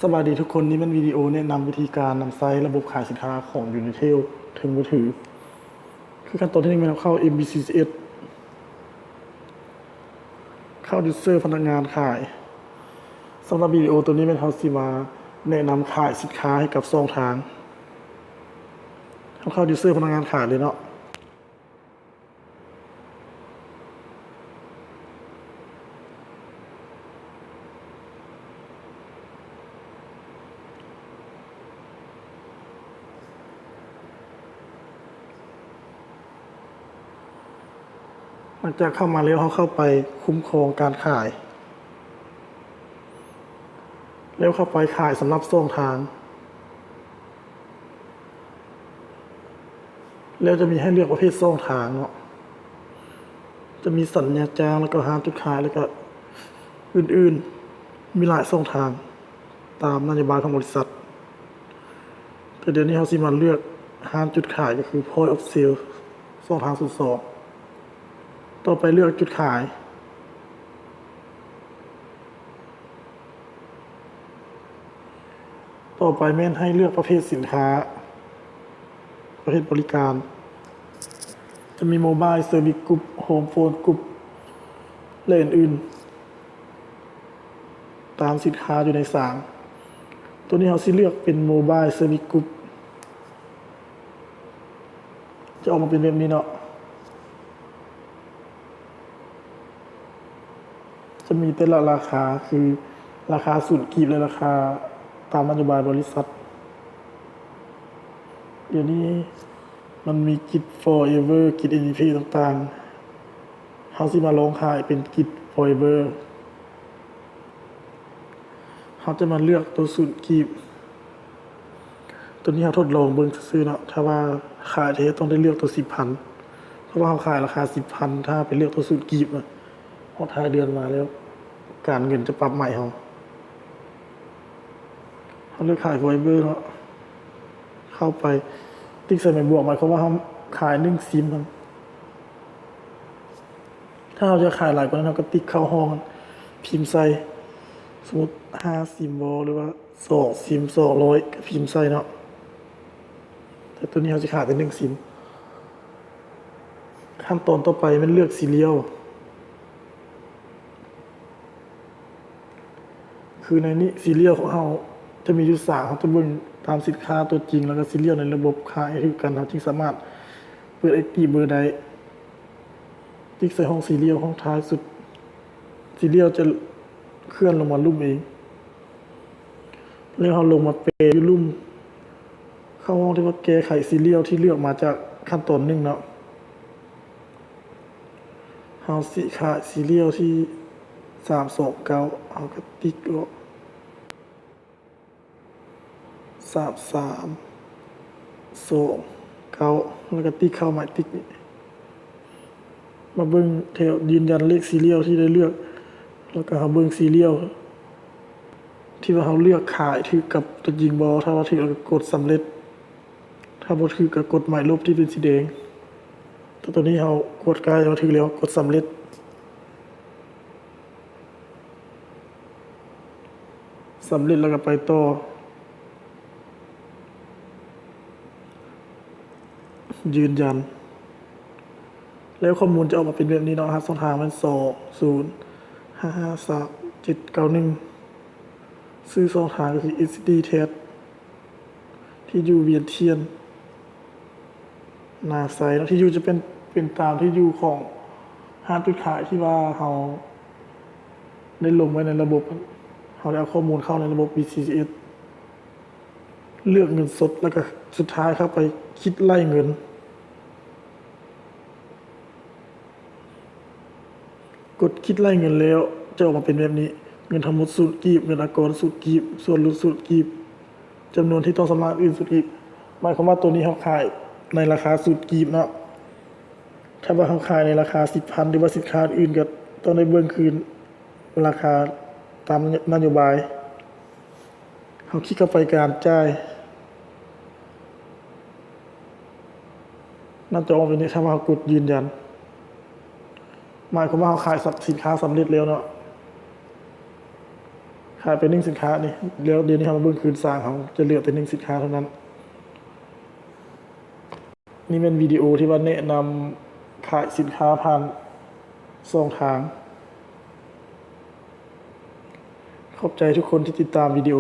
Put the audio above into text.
ສະບາຍດີທຸກຄົນ, ນີ້ແມ່ນວິດີໂອແນະນຳວິທີການນຳໃຊ້ລະບົບຂາຍສິນຄ້າຂອງ Unitel ເທິງມືຖື. ຄືຂັ້ນຕອນທີໜຶ່ງແມ່ນເຂົ້າ MBCS ເຂົ້າ User ພະນັກງານຂາຍ. ສຳລັບວິດີໂອໂຕນີ້ແມ່ນເຮົາຊິມາແນະນຳຂາຍສິນຄ້າໃຫ້ກັບຊ່ອງທາງ. ເຮົາເຂົ້າ User ພະນັກງານຂາຍເລີຍເນາະ. ຫຼັງຈາກເຂົ້າມາແລ້ວ ເຮົາເຂົ້າໄປຄຸ້ມຄອງການຂາຍ ແລ້ວເຂົ້າໄປຂາຍສຳລັບຊ່ອງທາງ. ແລ້ວຈະມີໃຫ້ເລືອກປະເພດຊ່ອງທາງເນາະ, ຈະມີສັນຍາຈ້າງ ແລ້ວກໍຮ້ານຈຸດຂາຍ ແລ້ວກໍອື່ນໆ ມີຫຼາຍຊ່ອງທາງຕາມນະໂຍບາຍຂອງບໍລິສັດ. ແຕ່ດຽວນີ້ເຮົາຊິມາເລືອກຮ້ານຈຸດຂາຍ ກໍຄື Point of Sale ຊ່ອງທາງສູນສອງ. ຕໍ່ໄປເລືອກຈຸດຂາຍ. ຕໍ່ໄປແມ່ນໃຫ້ເລືອກປະເພດສິນຄ້າ, ປະເພດບໍລິການ, ຈະມີ Mobile Service Group, Home Phone Group ແລະ ອື່ນໆ ຕາມສິນຄ້າຢູ່ໃນສາມ. ໂຕນີ້ເຮົາຊິເລືອກເປັນ Mobile Service Group. ຈະອອກມາເປັນແບບນີ້ເນາະ. ຈະມີແຕ່ລະລາຄາ ຄືລາຄາສູນກີບ ແລະ ລາຄາຕາມນະໂຍບາຍບໍລິສັດ. ດຽວນີ້ມັນມີກິດ Forever ກິດ ເອັນອີພີ ຕ່າງໆ. ເຮົາຊິມາລອງຂາຍເປັນກິດ Forever. ເຮົາຈະມາເລືອກໂຕສູນກີບ. ໂຕນີ້ເຮົາທົດລອງເບິ່ງຊື່ໆເນາະ, ຖ້າວ່າຂາຍແທ້ຕ້ອງໄດ້ເລືອກໂຕສິບພັນ ເພາະວ່າເຮົາຂາຍລາຄາສິບພັນ. ຖ້າໄປເລືອກໂຕສູນກີບນະ, ຮອດທ້າຍເດືອນມາແລ້ວ ການເງິນຈະປັບໃໝເຮົາ. ເຮົາເລືອກຂາຍ Forever ເນາະ, ເຂົ້າໄປຕິກໃສ່ໄມ້ບວກ ໝາຍຄວາມວ່າເຮົາຂາຍໜຶ່ງຊິມ. ຖ້າເຮົາຢາກຂາຍຫຼາຍກວ່ານັ້ນ ເຮົາກໍຕິກເຂົ້າຫ້ອງ ພິມໃສ່ ສົມມຸດ ຫ້າ ຊິມບໍ ຫຼືວ່າ ສອງ ຊິມ ສອງຮ້ອຍ ກໍພິມໃສ່ເນາະ. ແຕ່ໂຕນີ້ເຮົາຊິຂາຍແຕ່ໜຶ່ງຊິມ. ຂັ້ນຕອນຕໍ່ໄປແມ່ນເລືອກ serial. ຄືໃນນີ້ serial ຂອງເຮົາຈະມີຢູ່ສາມ, ເຮົາຈະເບິ່ງຕາມສິນຄ້າຕົວຈິງ ແລ້ວກໍ serial ໃນລະບົບຂາຍໃຫ້ຖືກກັນ, ເຮົາຈຶ່ງສາມາດເປີດ active ເບີໄດ້. ຕິກໃສ່ຫ້ອງ serial ຫ້ອງທ້າຍສຸດ, serial ຈະເຄື່ອນລົງມາລຸ່ມເອງ, ແລ້ວເຮົາລົງມາແປຢູ່ລຸ່ມ, ເຂົ້າຫ້ອງທີ່ວ່າແກ້ໄຂ serial ທີ່ເລືອກມາຈາກຂັ້ນຕອນໜຶ່ງເນາະ. ເຮົາຊິຂາຍ serial ທີສາມສອງເກົ້າ, ເຮົາກໍຕິກເນາະ ສາມສາມສອງເກົ້າ ແລ້ວກໍຕິກເຂົ້າໝາຍຕິກນີ້. ມາເບິ່ງແຖວຢືນຢັນເລກ serial ທີ່ໄດ້ເລືອກ, ແລ້ວກໍເຮົາເບິ່ງ serial ທີ່ວ່າເຮົາເລືອກຂາຍຖືກກັບຕົວຈິງບໍ່, ຖ້າວ່າຖືກ ແລ້ວກໍກົດສຳເລັດ. ຖ້າບໍ່ຖືກກໍກົດໝາຍລົບທີ່ເປັນສີແດງ. ແຕ່ຕອນນີ້ເຮົາກວດກາວ່າຖືກແລ້ວ, ກົດສຳເລັດ. ສຳເລັດແລ້ວກໍໄປຕໍ່ ຢືນຢັນ. ແລ້ວຂໍ້ມູນຈະອອກມາເປັນແບບນີ້ເນາະ, ລະຫັດຊ່ອງທາງແມ່ນ ສອງ ສູນ ຫ້າ ຫ້າ ສາມ ເຈັດ ເກົ້າ ໜຶ່ງ. ຊື່ຊ່ອງທາງກໍຄື STTest ທີ່ຢູ່ວຽນທຽນ ນາໄຊເນາະ, ທີ່ຢູ່ຈະເປັນ ເປັນຕາມທີ່ຢູ່ຂອງຮ້ານຈຸດຂາຍທີ່ວ່າເຮົາໄດ້ລົງໄວ້ໃນລະບົບ, ເຮົາໄດ້ເອົາຂໍ້ມູນເຂົ້າໃນລະບົບ BCCS ເລືອກເງິນສົດ ແລ້ວກໍສຸດທ້າຍເຂົ້າໄປຄິດໄລ່ເງິນ. ກົດຄິດໄລ່ເງິນແລ້ວ ຈະອອກມາເປັນແບບນີ້, ເງິນທັງໝົດສູນກີບ, ເງິນອາກອນສູນກີບ, ສ່ວນຫຼຸດສູນກີບ, ຈຳນວນທີ່ຕ້ອງຊຳລະອື່ນສູນກີບ. ໝາຍຄວາມວ່າໂຕນີ້ເຮົາຂາຍໃນລາຄາສູນກີບເນາະ. ຖ້າວ່າເຮົາຂາຍໃນລາຄາສິບພັນ ຫຼືວ່າສິນຄ້າອື່ນ ກໍຕ້ອງໄດ້ເບິ່ງຄືນລາຄາຕາມນະໂຍບາຍ. ເຮົາຄລິກເຂົ້າໄປການຈ່າຍ, ໜ້າຈອອອກມາແບບນີ້. ຖ້າວ່າເຮົາກົດຢືນຢັນ ໝາຍຄວາມວ່າເຮົາຂາຍ ສິນຄ້າສຳເລັດແລ້ວເນາະ, ຂ ຂາຍໄປໜຶ່ງສິນຄ້ານີ້ ແລ້ວດຽວນີ້ເຮົາມາເບິ່ງຄືນສາງ ເຮົາຈະເລືອກແຕ່ໜຶ່ງສິນຄ້າເທົ່ານັ້ນ. ນີ້ແມ່ນວິດີໂອທີ່ວ່າແນະນຳຂາຍສິນຄ້າຜ່ານຊ່ອງທາງ. ຂອບໃຈທຸກຄົນທີ່ຕິດຕາມວິດີໂອ.